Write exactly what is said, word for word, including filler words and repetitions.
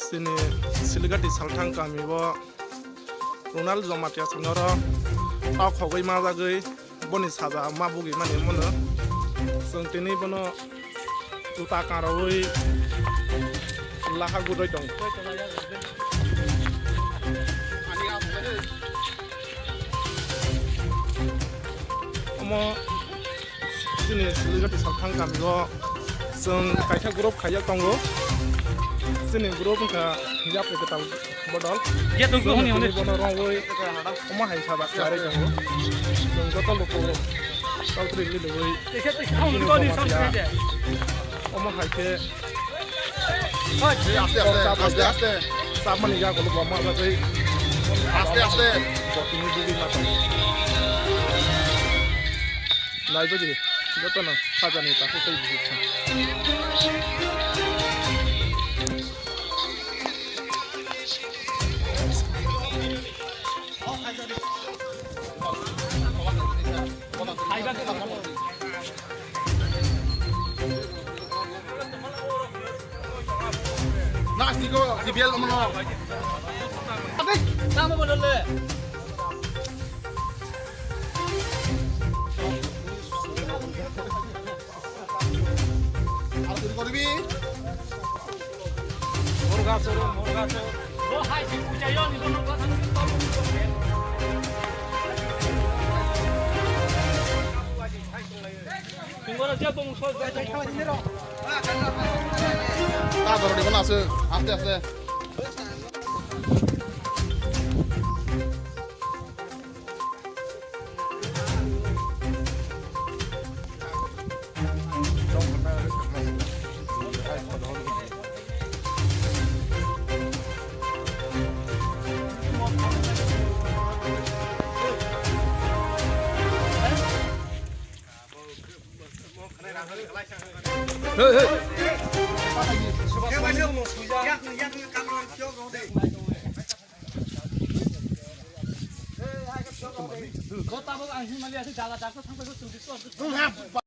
Chini Siligati Salthang kami o Ronald Jamatia songno ro tok khogwi majagwi boni saja ma bugwi mani mono. Chwng tini bono juta karawi laha gudoi tong. Omo chini Siligati Salthang kami o chwng kaisa group khaijak tongo. Chini group wngkha Yapri Kwtal Bodol. Ye tong ko hwnwi hwnwi. Bono rongwi omo hai saja kharwi tongo. Chwng joto luku tawtri liluwi. Tisa tisa hwnwi ko ni sam khe. Omo hai khe. Aste, aste, aste, aste. Samani ya golo boma ba tei. Aste, aste. Botini bugi mata. Nai bagi. Joto no sajani ta ko tei bugi. Nastiko, D B L omono. Abe, tamo bolole. Ar kuri koribi? Morga soro, morga soro. Bo hai si puja yo ni bono kotha ni tolu ni bono. Tungora je bong so je. Ta doro di bono asu, aste aste. Hey, hey.